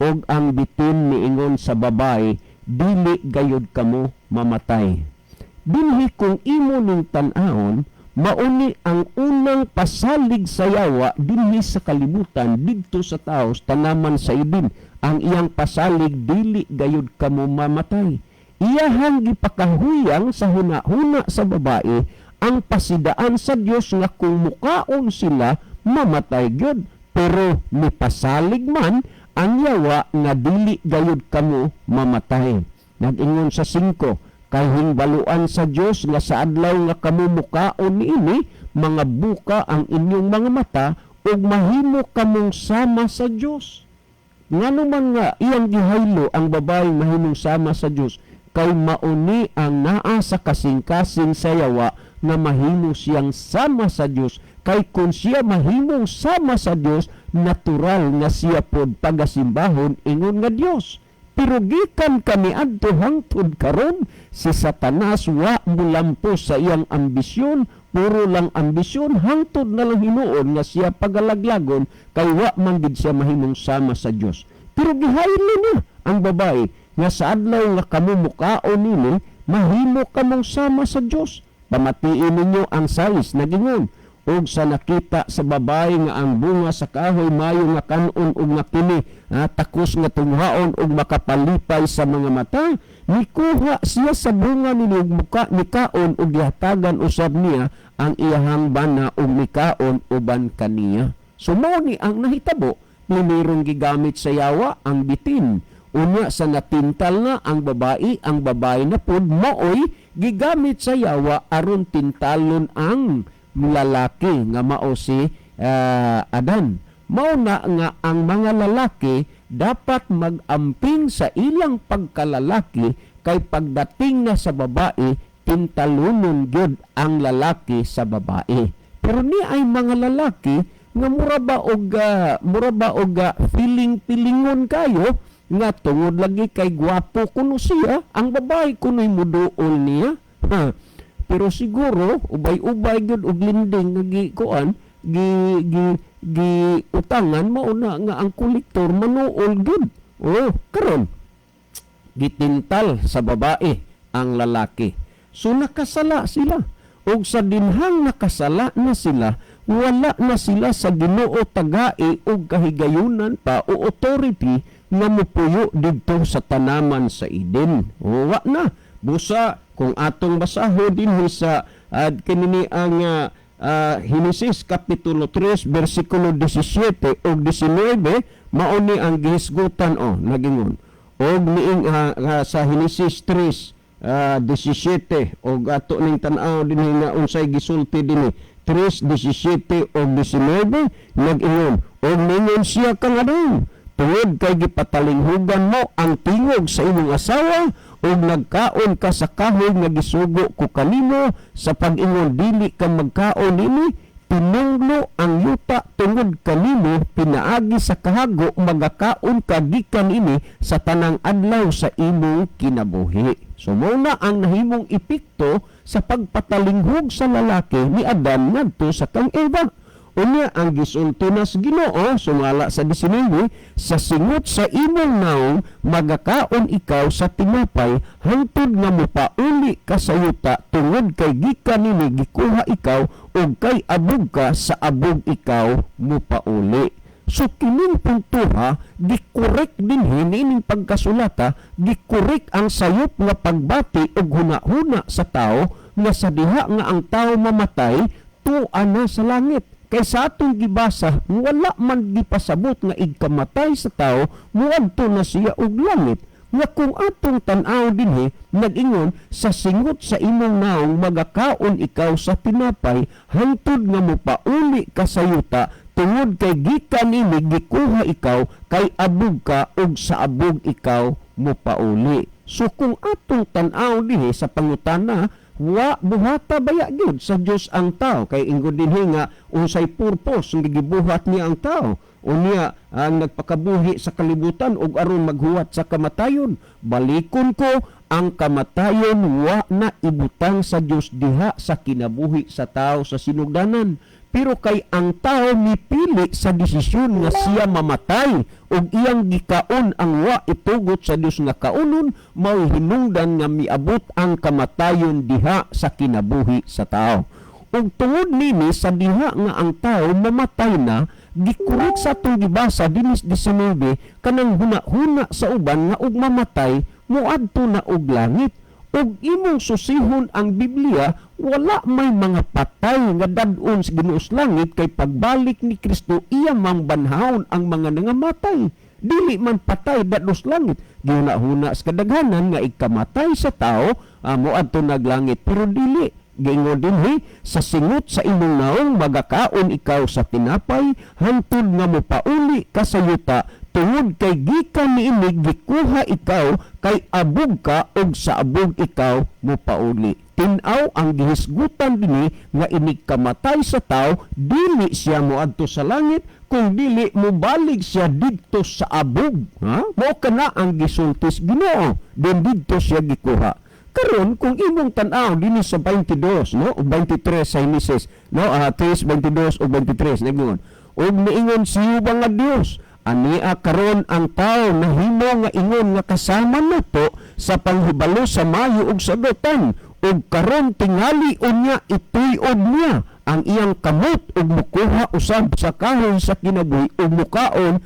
"Og ang bitin niingon sa babae, 'Dili gayod kamo mamatay.'" Dinhi kung imo ning tan-awon, mauni ang unang pasalig sa yawa dinhi sa kalibutan didto sa taos tanaman sa Eden. Ang iyang pasalig, "Dili gayod kamo mamatay." Iyahang gipakahuyang sa huna-huna sa babae ang pasidaan sa Dios nga kung mukaon sila, mamatay gyud. Pero mipasalig man ang yawa nga dili gayud kamo mamatay. Nag-ingon sa 5, "Kay hingbaluan sa Dios nga sa adlaw nga kamo mukaon niini, mga buka ang inyong mga mata ug mahimo kamong sama sa Dios." Ngano man nga iyang gihaylo ang babae mahimong sama sa Dios? Kay mauni ang naa sa kasing-kasing sa yawa nga mahimo siyang sama sa Dios, kay kung siya mahimong sama sa Dios, natural nga siya pod pagasimbahon ingon nga Dios. Pero gikan kami adto hangtod karon, si Satanas wa mulampos sa iyang ambisyon, puro lang ambisyon, hangtod na lang hinuon nga siya pagalaglagon, kay wa man gid siya mahimong sama sa Dios. Pero gihaylo niya ang babae nga sa adlaw nga kamo mukaon nini, mahimo kamong sama sa Dios. Pamatiin ninyo ang 6. Nagingon, "Ug sa nakita sa babae nga ang bunga sa kahoy mayo nga kanon ug nga kini takos nga tunghaon ug makapalipay sa mga mata, nikuha siya sa bunga nini ug muka nikaon, ug gihatagan usab niya ang iyahang bana ug mikaon uban kaniya." So mao ni ang nahitabo. Primerong gigamit sa yawa ang bitin. Unya sa natintal na ang babae na pod maoy gigamit sa yawa aron tintalon ang lalaki nga mao si Adan. Mao na nga ang mga lalaki dapat mag-amping sa ilang pagkalalaki, kay pagdating na sa babae, tintalunon gyud ang lalaki sa babae. Pero ni ay mga lalaki nga mura ba og feeling pilingon kayo nga tungod lagi kay gwapo kuno siya, ang babae kuno'y muduol niya. Ha. Pero siguro ubay-ubay gyud og lending nga gi kuan gi gi gi utangan, mao na nga ang kolektor manuol gyud. Oh, karon gitintal sa babae ang lalaki. So nakasala sila. Og sa dinhang nakasala na sila, wala na sila sa Ginoo tagai og kahigayunan pa o authority nga mupuyo didto sa tanaman sa Eden. O, wa na. Busa kung atong basahon dinhi sa kinini ang Henesis kapitulo 3 bersikulo 17 ug 19, mao ni ang gihisgutan o nagingon. Og niing sa Henesis 3 17, og ato ning tan-aw dinhi nga unsay gisulti dinhi, 3:17 ug 19. Nag-ingon, "Og ningon siya kang Adan, 'Tungod kay gipatalinghugan mo ang tingog sa imong asawa ug nagkaon ka sa kahoy nga gisugo ko kanimo sa pag-ingon, 'Dili ka magkaon nini,' tinunglo ang yuta tungod kanimo. Pinaagi sa kahago magakaon ka gikan ini sa tanang adlaw sa imong kinabuhi.'" So mao na ang nahimong epekto sa pagpatalinghog sa lalaki ni Adan ngadto sa kang Eva. Unya ang gisulti na sa Ginoo sumala sa 19, "Sa singot sa imong naong magakaon ikaw sa tinapay hangtod nga mopauli ka sa yuta, tungod kay gikan nini gikuha ikaw, ug kay abog ka, sa abog ikaw mopauli." So kining puntuha, gikorek dinhi niining pagkasulata, gikorek ang sayop nga pagbati ug huna-huna sa tao nga sa diha nga ang tao mamatay, tua na sa langit. Kay sa atong gibasa, wala man gipasabot nga igkamatay sa tao muadto na siya og langit. Nga kung atong tan-aw dinhi, nag-ingon, "Sa singot sa imong naong magakaon ikaw sa tinapay hangtod nga mopauli ka sa yuta, tungod kay gikan ini gikuha ikaw, kay abog ka ug sa abog ikaw mopauli." So kung atong tan-aw dinhi sa pangutana Wa buhata baya gyud sa Dios ang tao? Kay ingon dinhi nga unsay purpose nga gibuhat niya ang tao? Unya ang nagpakabuhi sa kalibutan ug aron maghuwat sa kamatayon. Balikon ko, ang kamatayon wa na ibutang sa Dios diha sa kinabuhi sa tao sa sinugdanan. Pero kay ang tao mipili sa desisyon nga siya mamatay ug iyang gikaon ang wa itugot sa Dios nga kaunon, mao hinungdan nga miabot ang kamatayon diha sa kinabuhi sa tao. Ug tungod nini, sa diha nga ang tao mamatay na, gikurik sa atong gibasa dinis 19, kanang huna-huna sa uban nga ug mamatay moadto na og langit. Ug imong susihon ang Biblia, wala may mga patay nga dad-on sa Ginoo sa langit, kay pagbalik ni Kristo, iya mang banhawon ang mga nangamatay. Dili man patay dadto sa langit. Gihuna-huna sa kadaghanan nga ikamatay sa tao moadto nag langit, pero dili. Giingon dinhi, "Sa singot sa imong naong magakaon ikaw sa tinapay hantod nga mopauli ka sa yuta, tungod kay gikan niini gikuha ikaw, kay abog ka ug sa abog ikaw mopauli." Tin-aw ang gihisgutan dinhi nga inig kamatay sa tao, dili siya moadto sa langit, kung dili mobalig siya didto sa abog, ha? Mao kana ang gisultis Ginoo din, didto siya gikuha. Karon, kung imong tan-aw dinhi sa 22, no, o 23 sa Henesis, no, 3 22 o 23, nagingon, "Ug niingon si Jehova nga Dios, ania karon ang tao nahimo nga ingon nga kasama nato sa panghibalo sa maayo ug sa dautan, ug karon tingali unya ituy-od niya ang iyang kamot ug mukuha usab sa kahoy sa kinabuhi ug mukaon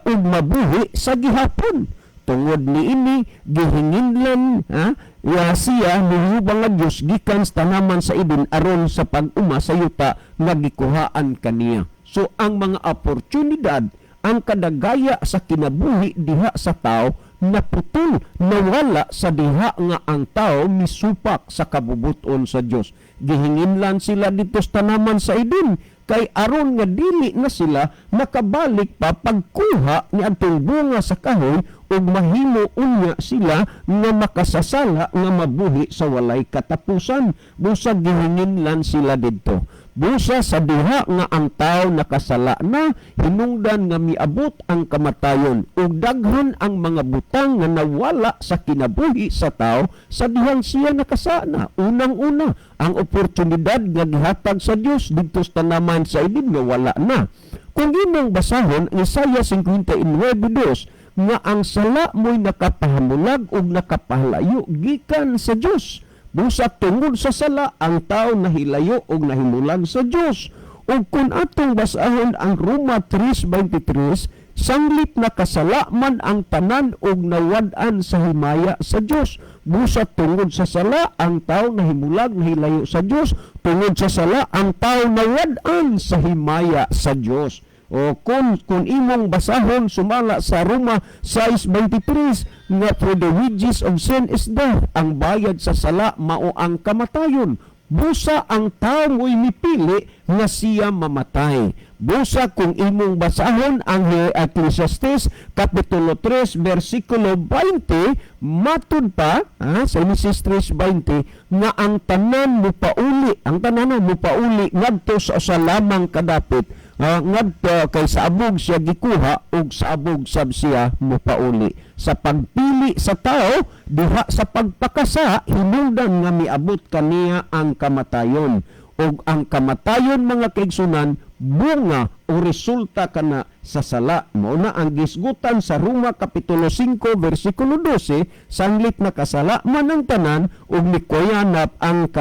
ug mabuhi sa gihapon. Tungod niini gihinginlan, ha, ya siya ni Jehova nga Dios gikan sa tanaman sa Eden aron sa pag-uma sa yuta nga gikuhaan kaniya." So ang mga oportunidad, ang kadagaya sa kinabuhi diha sa tao naputol, nawala sa diha nga ang tao misupak sa kabubuton sa Dios. Gihinginlan sila dito sa tanaman sa Eden kay aron nga dili na sila makabalik pa pagkuha ni adtong bunga sa kahoy ug mahimo unya sila nga makasasala nga mabuhi sa walay katapusan. Busa gihinginlan sila didto. Busa sa diha nga ang tao nakasala na, hinungdan nga miabot ang kamatayon ug daghan ang mga butang nga nawala sa kinabuhi sa tao sa dihang siya nakasala. Unang-una, ang oportunidad nga gihatag sa Dios didto sa tanaman sa Eden nga wala na. Kung imong basahon ang Isaiah 59:2 nga ang sala mo'y nakapahamulag ug nakapahalayo gikan sa Dios. Busa tungod sa sala, ang tao nahilayo ug nahimulag sa Dios. Ug kung atong basahon ang Roma 3:23, sanglit nakasala man ang tanan ug nawad-an sa himaya sa Dios. Busa tungod sa sala, ang tao nahimulag, nahilayo sa Dios. Tungod sa sala, ang tao nawad-an sa himaya sa Dios. O kung imong basahon sumala sa Roma 6:23 nga "For the wages of sin is death," ang bayad sa sala mao ang kamatayon. Busa ang tao mo'y mipili nga siya mamatay. Busa kung imong basahon ang Ecclesiastes Kapitulo 3 versikulo 20, matud pa, ha, sa Genesis 3:20 nga ang tanan mupauli, ang tanan mupauli ngadto sa usa lamang kadapit, ngadto kay sa abog siya gikuha ug sa abog sab siya mupauli. Sa pagpili sa tao diha sa pagpakasa, hinungdan nga miabot kaniya ang kamatayon. Ug ang kamatayon, mga kaigsunan, bunga o resulta kana sa sala. Mao na ang gisgutan sa Roma Kapitulo 5 versikulo 12, sanglit nakasala man ang tanan ug mikuyanap ang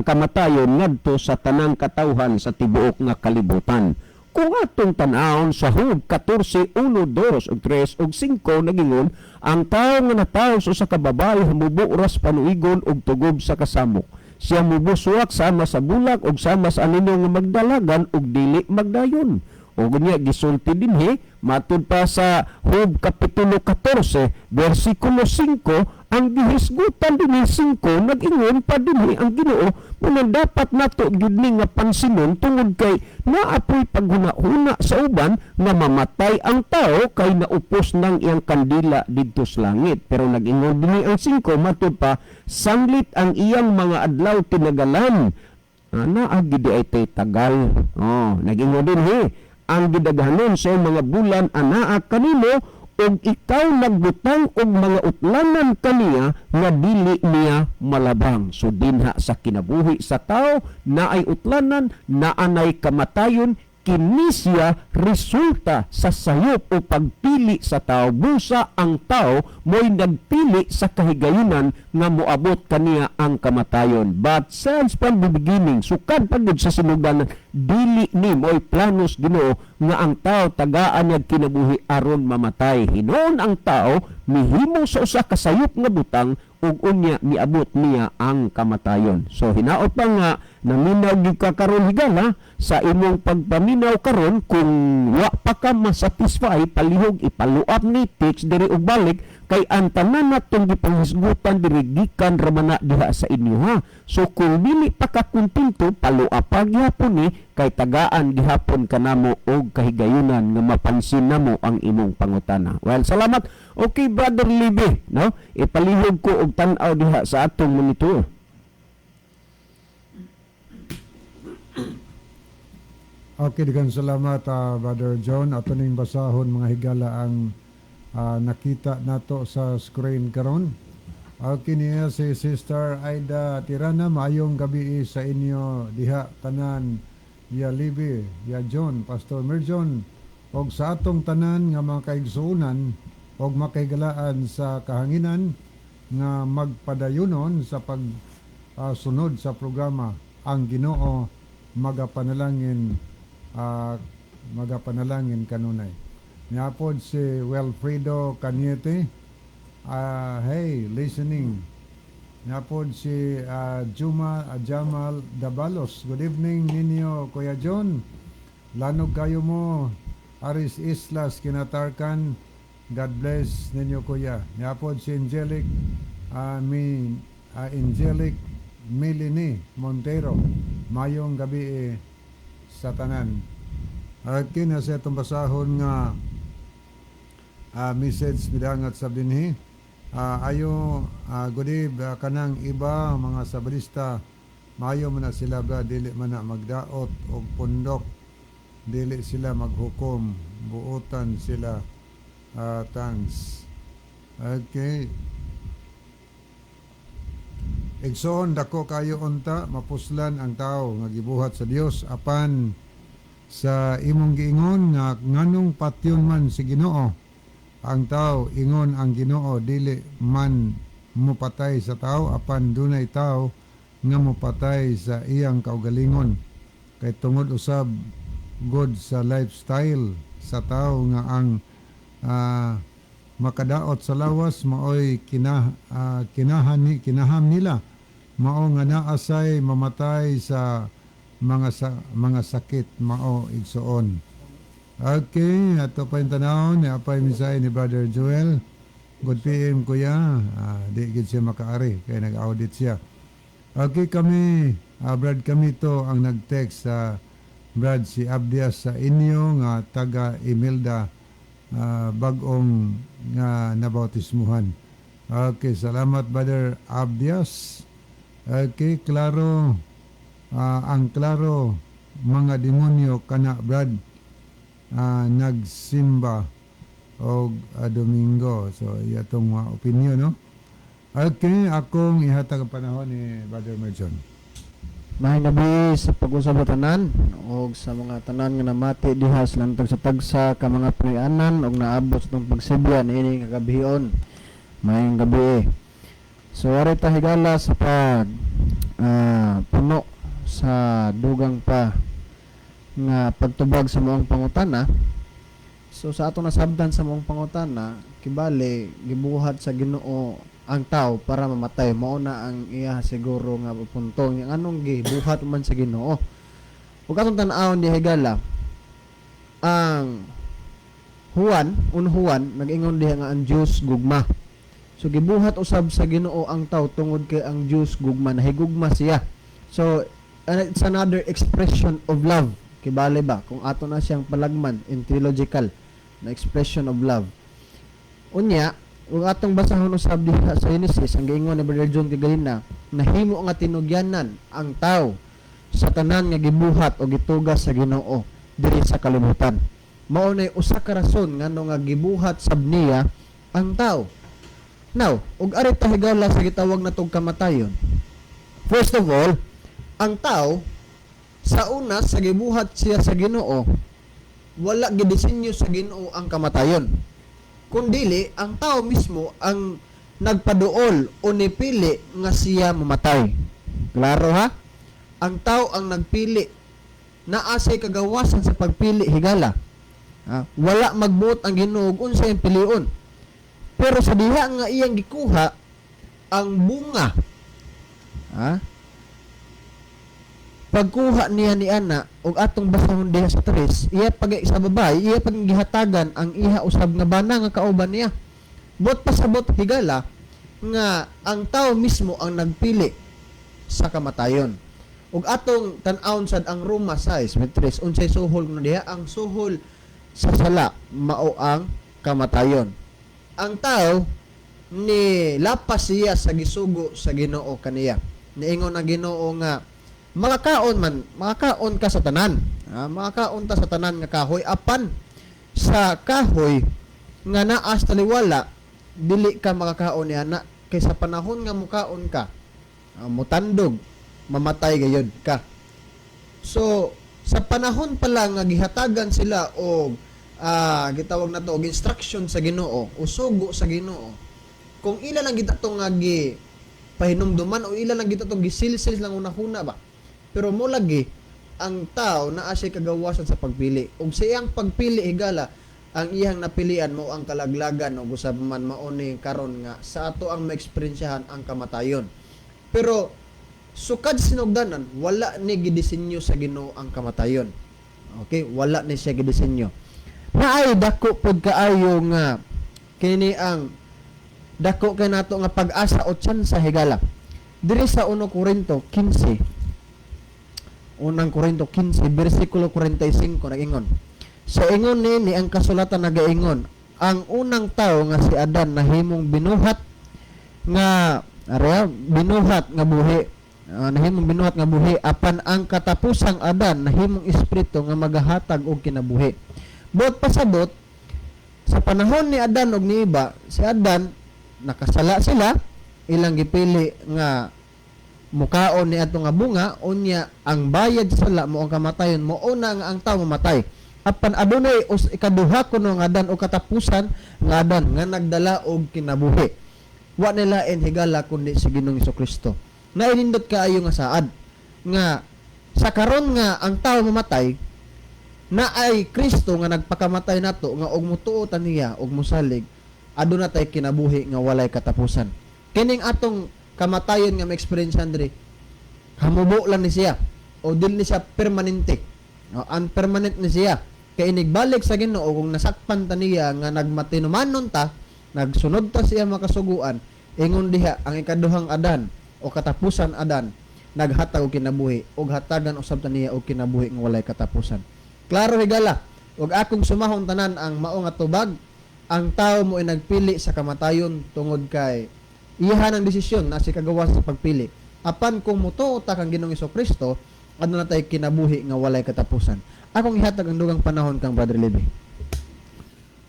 kamatayon ngadto sa tanang katawhan sa tibuok nga kalibutan. Kung atong tan-awon sa Job 14:1, 2 ug 3 ug 5, nagingon, "Ang tawo nga natawo sa usa ka babayi hamubo ras panuigon ug tugob sa kasamok. Siya mubuswak sama sa bulak ug sama sa anino nga magdalagan ug dili magdayon." O gunya gisulti dinhi, matud pa sa Job Kapitulo 14 versikulo 5, Ang gihisgutan dinhi 5, nag-ingon pa dinhi ang Ginoo muna dapat nato gyud ni nga pansinon tungod kay naapoy paghuna-huna sa uban nga mamatay ang tao kay naupos nang iyang kandila didto sa langit. Pero nag-ingon dinhi ang 5, matud pa, sanglit ang iyang mga adlaw tinagalan. Naa gid ay tay tagal. Oh, nag-ingon dinhi ang gidaghanon sa iyang mga bulan anaa kanimo ug ikaw nagbutang og mga utlanan kaniya nga dili niya malabang. So dinha sa kinabuhi sa tao naay utlanan, naanay kamatayon, kini siya resulta sa sayop o pagpili sa tao. Busa ang tao mo'y nagpili sa kahigayunan nga moabot kaniya ang kamatayon. But since from the beginning, sukad pa gud sa sinugan, dili ni mo'y planos Ginoo nga ang tao tagaan niya kinabuhi aron mamatay. Hinuon ang tao mihimo sa usa ka sayop nga butang ug unya miabot niya ang kamatayon. So hinaot pa nga naminaw gyud ka karon, higala, sa imong pagpaminaw karon. Kung wa pa ka masatisfy, palihog ipaluap ni text diri ug balik kay ang tanan natong gipanghisgutan diri gikan ra man na diha sa inyo ha. So kung dili pa ka kontento, paluap pa gihapon ni kay tagaan gihapon kanamo og kahigayunan nga mapansin namo ang imong pangutana. Well, salamat. Okay, Brother Libby, no? Ipalihog ko og tan-aw diha sa atong monitor. Okay, daghang salamat, Brother John. Ato ning basahon, mga higala, ang nakita nato sa screen karon. Okay niya si Sister Aida Tirana, maayong gabi sa inyo diha tanan, ya Libby, ya John, Pastor Merjon, og sa atong tanan nga mga kaigsuonan og makahigalaan sa kahanginan nga magpadayunon sa pag sunod sa programa. Ang Ginoo magapanalangin kanunay. Niapod si Wilfredo Cañete, hey, listening. Niapod si Juma Jamal Dabalos. Good evening ninyo, Kuya John. Lanog kayo mo, Aris Islas, Kinatarkan. God bless ninyo, Kuya. Niapod si Angelic Angelic Melanie Montero. Mayong gabi eh, sa tanan. Okay na sa itong basahon nga message midangat sa dinhi. Ayo, good eve, kanang iba mga sabrista, maayo man na sila ba, dili man na magdaot og pundok, dili sila maghukom, buotan sila. Thanks. Okay. Igsoon, dako kayo unta mapuslan ang tao nga gibuhat sa Dios, apan sa imong giingon nga nganong patyon man si Ginoo ang tao, ingon ang Ginoo dili man mupatay sa tao, apan dunay tao nga mupatay sa iyang kaugalingon kay tungod usab god sa lifestyle sa tao nga ang makadaot sa lawas maoy kinahani kinaham nila, mao nga naasay mamatay sa mga sakit mao, igsoon. Okay, ato pa yung tanawon ni apay mensahe ni Brother Joel. Good PM, Kuya. Di gid siya makaari kay nag-audit siya. Okay kami, Brad, kami to ang nag-text sa Brad, si Abdias sa inyo nga taga Imelda, bag-ong nga nabautismuhan. Okay, salamat, Brother Abdias. Okay, klaro, ang klaro mga demonyo kana, Brad, nagsimba og Domingo. So, iya tong mga opinion, no? Okay, akong ihatag ang panahon ni Brother Merjon. Maayong gabi sa pag-usab sa tanan og sa mga tanan nga namati diha sa lantog sa tagsa ka mga puy-anan og naabot sa atong pagsibya niini nga gabion. Maayong gabi. So ari ta, higala, sa pag puno sa dugang pa nga pagtubag sa maong pangutana. So sa atong nasabdan sa maong pangutana, kibali gibuhat sa Ginoo ang tao para mamatay. Mao na ang iya siguro nga punto. Nga anong gibuhat man sa Ginoo. Ug atong tan-awon di, higala, ang Juan, un Juan, nag-ingon diha nga ang Dios gugma. So gibuhat usab sa Ginoo ang tao tungod kay ang Dios gugma, nahigugma siya. So it's another expression of love. Kibali ba kung ato na siyang palagman in theological na expression of love. Unya, ug atong basahon usab diha sa Genesis, ang giingon ni Brother John kaganina, nahimo nga tinugyanan ang tao sa tanan nga gibuhat o gitugas sa Ginoo diri sa kalibutan. Mao nay usa ka rason ngano nga gibuhat sab niya ang tao. Now, ug ari ta, higala, sa gitawag natong kamatayon. First of all, ang tao sa una sa gibuhat siya sa Ginoo, wala gidisenyo sa Ginoo ang kamatayon. Kundili ang tao mismo ang nagpaduol o nipili nga siya mamatay. Klaro ha? Ang tao ang nagpili. Naa siya'y kagawasan sa pagpili, higala. Ha? Wala magbuot ang Ginoo ug unsa iyang pilion. Pero sa diha nga iyang gikuha ang bunga, ha? Pagkuha niya ni ana og atong basahon diha sa tres, iya pag sa babae, iya pag gihatagan ang iha usab nga bana nga kauban niya. Buot pasabot, higala, nga ang tao mismo ang nagpili sa kamatayon. Ug atong tan-awon sad ang Roma 6:23. Unsay suhol kuno diha? Ang suhol sa sala mao ang kamatayon. Ang tao ni lapas siya sa gisugo sa Ginoo kaniya. Niingon ang Ginoo nga makakaon man, makakaon ka sa tanan. Ah, makakaon ta sa tanan nga kahoy, apan sa kahoy nga naa sa taliwala dili ka makakaon niana, kay sa panahon nga mukaon ka, mutandog, mamatay gayud ka. So sa panahon pa lang nga gihatagan sila og gitawag na to og instruction sa Ginoo o sugo sa Ginoo, kung ila lang kita to nga gi pahinumduman o ila lang kita to gisilsil lang una-huna ba, pero mo lagi ang tao naa siya kagawasan sa pagpili. Ug sa iyang pagpili, higala, ang iyang napilian mao ang kalaglagan o usab man mao ni karon nga sa ato ang maeksperiensyahan ang kamatayon. Pero sukad sinugdanan, wala ni gidisenyo sa Ginoo ang kamatayon. Okay, wala ni siya gidisenyo. Naay dako pod kaayo nga kini ang dako kay nato nga pag-asa o tsansa, higala. Diri sa 1 Korinto 15, Unang Korinto 15 bersikulo 45, nagingon. Sa ingon ni ang kasulatan nagaingon, ang unang tao nga si Adan nahimong binuhat nga areha binuhat nga buhi. Nahimong binuhat nga buhi, apan ang katapusang Adan nahimong espiritu nga magahatag og kinabuhi. Buot pasabot, sa panahon ni Adan og ni Eva, si Adan nakasala sila, ilang gipili nga mukaon ni ato nga bunga. Unya ang bayad sa sala mo ang kamatayon, mo una nga ang tao mamatay. Apan adunay us ikaduha kuno nga Adan o katapusan nga Adan nga nagdala og kinabuhi. Wa nila en, higala, kundi si Ginoong Kristo. Nainindot kaayo nga saad nga sa karon nga ang tao mamatay, na ay Kristo nga nagpakamatay nato, nga og mutuo ta niya og musalig, aduna tay kinabuhi nga walay katapusan. Kining atong kamatayon nga ma-experience diri, hamubo lang ni siya o dili ni siya permanente, no? Unpermanent ni siya, kay inigbalik sa Ginoo, kung nasakpan ta niya nga nagmatinumanon ta, nagsunod ta siya makasuguan, ingon diha ang ikaduhang Adan o katapusan Adan naghatag og kinabuhi, ug hatagan usab ta niya og kinabuhi nga walay katapusan. Klaro, higala. Ug akong sumahon tanan ang mao nga tubag: ang tao mo ay nagpili sa kamatayon tungod kay iyahan ang desisyon na si kagawa sa pagpili. Apan kung mutuo ta kang Ginoong Kristo, aduna tay kinabuhi nga walay katapusan. Akong ihatag ang dugang panahon kang Brother Levi.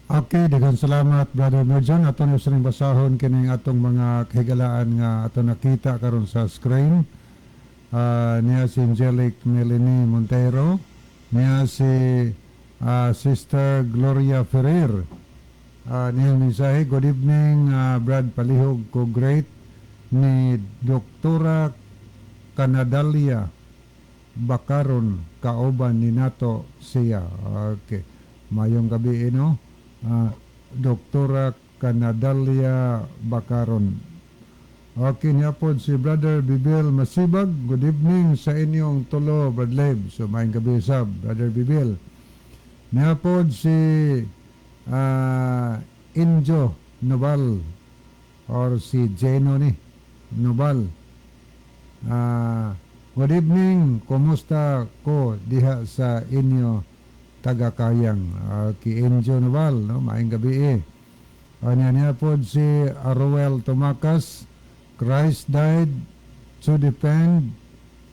Okay, daghang salamat, Brother Merjan. Ato na sining basahon kining atong mga kahigalaan nga ato nakita karon sa screen. Niya si Angelic Melanie Montero, niya si Sister Gloria Ferrer. Niya mensahe, "Good evening, Brad, palihog ko great ni Doktora Canadalia Bakaron, kauban ni nato siya." Okay. Mayong gabi, no? Doktora Canadalia Bakaron. Okay niya po si Brother Bibil Masibag. "Good evening sa inyong tulo, Brad Lev." So, mayong gabi sab, Brother Bibil. Niya po si Injo Noval. Or si Jeno ni Nobal. Good evening, kumusta ko diha sa inyo taga-Kayang? Ki Enjo Nobal, no? Maayong gabi eh. Anya niya po si Aruel Tumakas, "Christ died to defend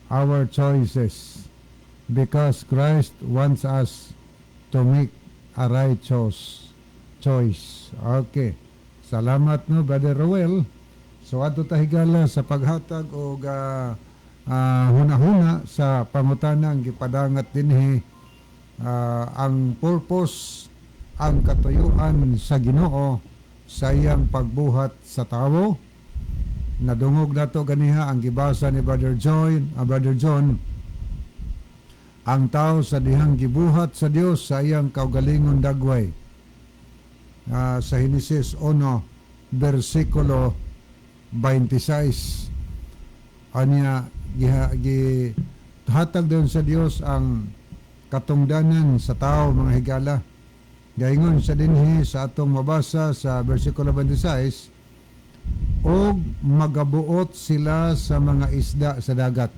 our choices because Christ wants us to make a righteous choice." Okay. Salamat, no, Brother Ruel. So adto ta, higala, sa paghatag og hunahuna sa pangutanang gipadangat dinhi, ang purpose, ang katuyuan sa Ginoo sa iyang pagbuhat sa tawo. Nadungog nato ganiha ang gibasa ni Brother Joy, Brother John, ang tao sa dihang gibuhat sa Dios sa iyang kaugalingon dagway. Sa Henesis 1 versikulo 26, anya giha, gi hatag doon sa Dios ang katungdanan sa tao, mga higala. Gaingon sa dinhi sa atong mabasa sa versikulo 26, "Og magabuot sila sa mga isda sa dagat."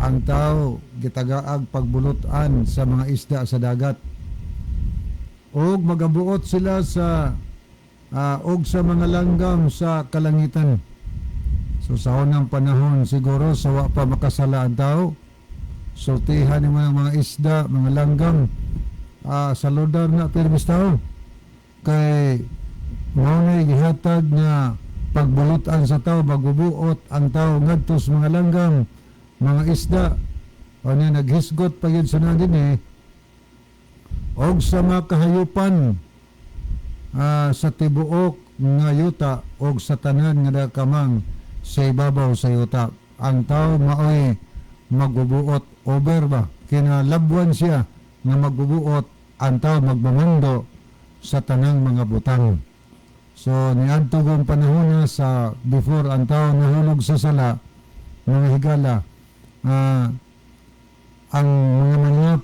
Ang tao gitagaag pagbulutan sa mga isda sa dagat. Og magabuot sila sa og sa mga langgam sa kalangitan. So sa unang panahon siguro, sa wa pa makasala ang tao, sultihan ni mga isda, mga langgam, saludar na permis tao. Kay mao na gihatag nga pagbulutan sa tao, magbubuot ang tao ngadto sa mga langgam, mga isda. Ano, naghisgot pa yun sa na din eh, og sa mga kahayupan sa tibuok nga yuta og sa tanan nga nagakamang sa ibabaw sa yuta. Ang tao maoy magbubuot over ba? Kinalabwan siya nga magbubuot ang tao, magmamando sa tanang mga butang. So niadto kong panahon na sa before ang tao nahulog sa sala, mga higala, ang mga manap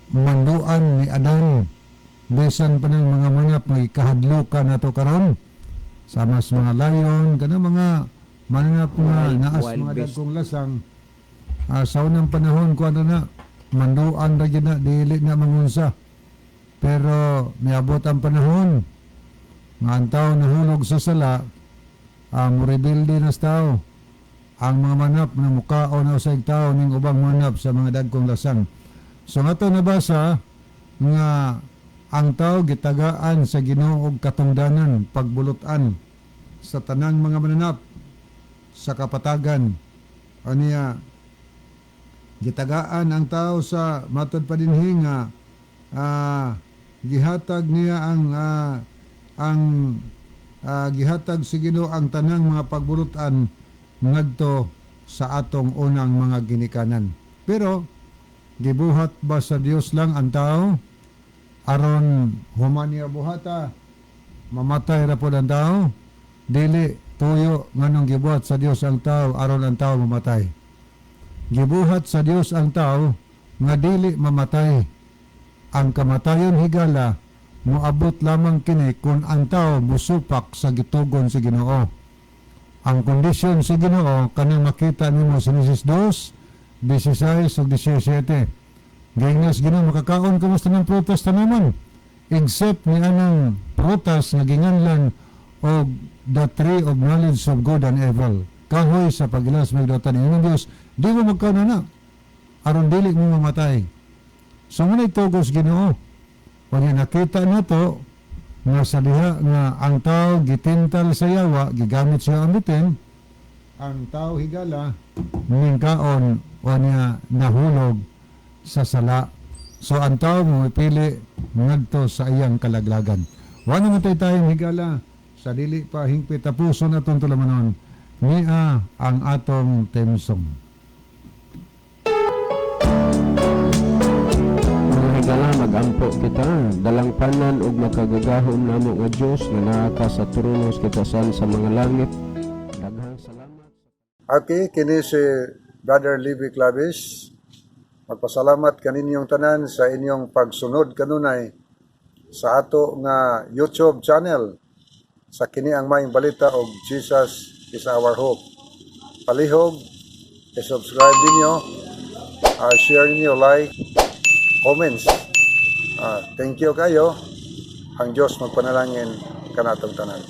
manduan ni Adan. Bisan pa ng mga manap may kahadlukan nato karon, sama sa mga lion, kanang mga mananap nga naas wild mga beast. Dagkong lasang. Sa unang panahon ko ano na manduan ra gyud na, dili na mangunsa. Pero miabot ang panahon nga ang tao nahulog sa sala, ang rebelde na sa tao, ang mga manap na mukaon na usay tao ning ubang manap sa mga dagkong lasang. So nga to nabasa nga ang tao gitagaan sa Ginoo og katungdanan pagbulutan sa tanang mga mananap sa kapatagan. Aniya gitagaan ang tao sa matod pa dinhi nga gihatag niya ang gihatag si Ginoo ang tanang mga pagbulutan ngadto sa atong unang mga ginikanan. Pero gibuhat ba sa Dios lang ang tao aron human niya buhata mamatay ra pod ang tao? Dili tuyo nganong gibuhat sa Dios ang tao aron ang tao mamatay. Gibuhat sa Dios ang tao nga dili mamatay. Ang kamatayon, higala, moabot lamang kini kung ang tao musupak sa gitugon sa Ginoo. Ang kondisyon sa Ginoo kanang makita nimo sa Genesis 2, 16 ug 17. Giingnan sa Ginoo, "Makakaon kamo sa tanang prutas tanaman except ni anang prutas nga ginganlan og the tree of knowledge of good and evil, kahoy sa pag-ila sa maayong dautan." Ingon Dios, "Di mo magkaon na aron dili mo mamatay." So mao tugos Ginoo. Kung nakita na to nga sa diha nga ang tao gitintal sa yawa, gigamit siya ang bitin, ang tao, higala, ningkaon o niya nahulog sa sala. So ang tao mo pili ngadto sa iyang kalaglagan. Wa na matay tayong, higala, sa dili pa hingpit tapuson atong tulamanon. Nia ang atong theme song. Mga higala, magampo kita. Dalangpanan ug makagagahom namo nga Dios nga naa ka sa trono sa kitasan sa mga langit. Daghang salamat. Okay, kini si Brother Libby Clavis. Magpasalamat kaninyong tanan sa inyong pagsunod kanunay sa ato nga YouTube channel. Sa kini ang maayong balita og Jesus is our hope. Palihog, i-subscribe ninyo, share ninyo, like, comments. Thank you kayo. Ang Diyos magpanalangin kanatong tanan.